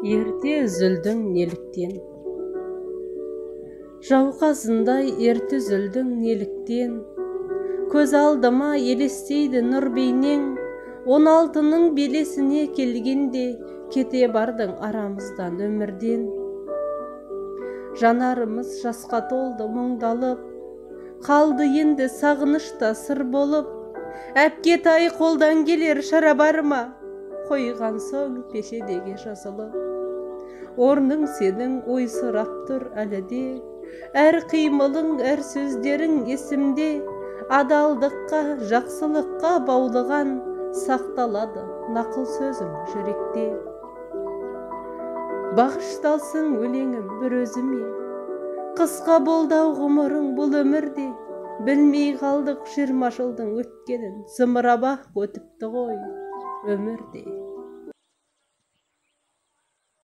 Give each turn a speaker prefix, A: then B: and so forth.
A: Ерте үзілдің неліктен? Жауқазындай ерте үзілдің неліктен? Көз алдыма елестейді нұр бейнең. 16-ның белесіне келгенде кете бардың арамыздан өмірден. Жанарымыз жасқа толды мұңдалып, қалды енді сағыныш та сыр болып. Әпкетай, қолдан келер шара бар ма? Қойған соң пешенеге жазылып. Орның сенің ойсырап тұр әлі де, әр қимылың, әр сөздерің есімде. Адалдыққа, жақсылыққа баулыған, сақталады нақыл сөзің жүректе. Бағышталсын өлеңім бір өзіме, қысқа болды-ау ғұмырың бұл өмірде. Білмей қалдық 20 жылдың өткенін, зымырап-ақ өтіпті ғой өмір де.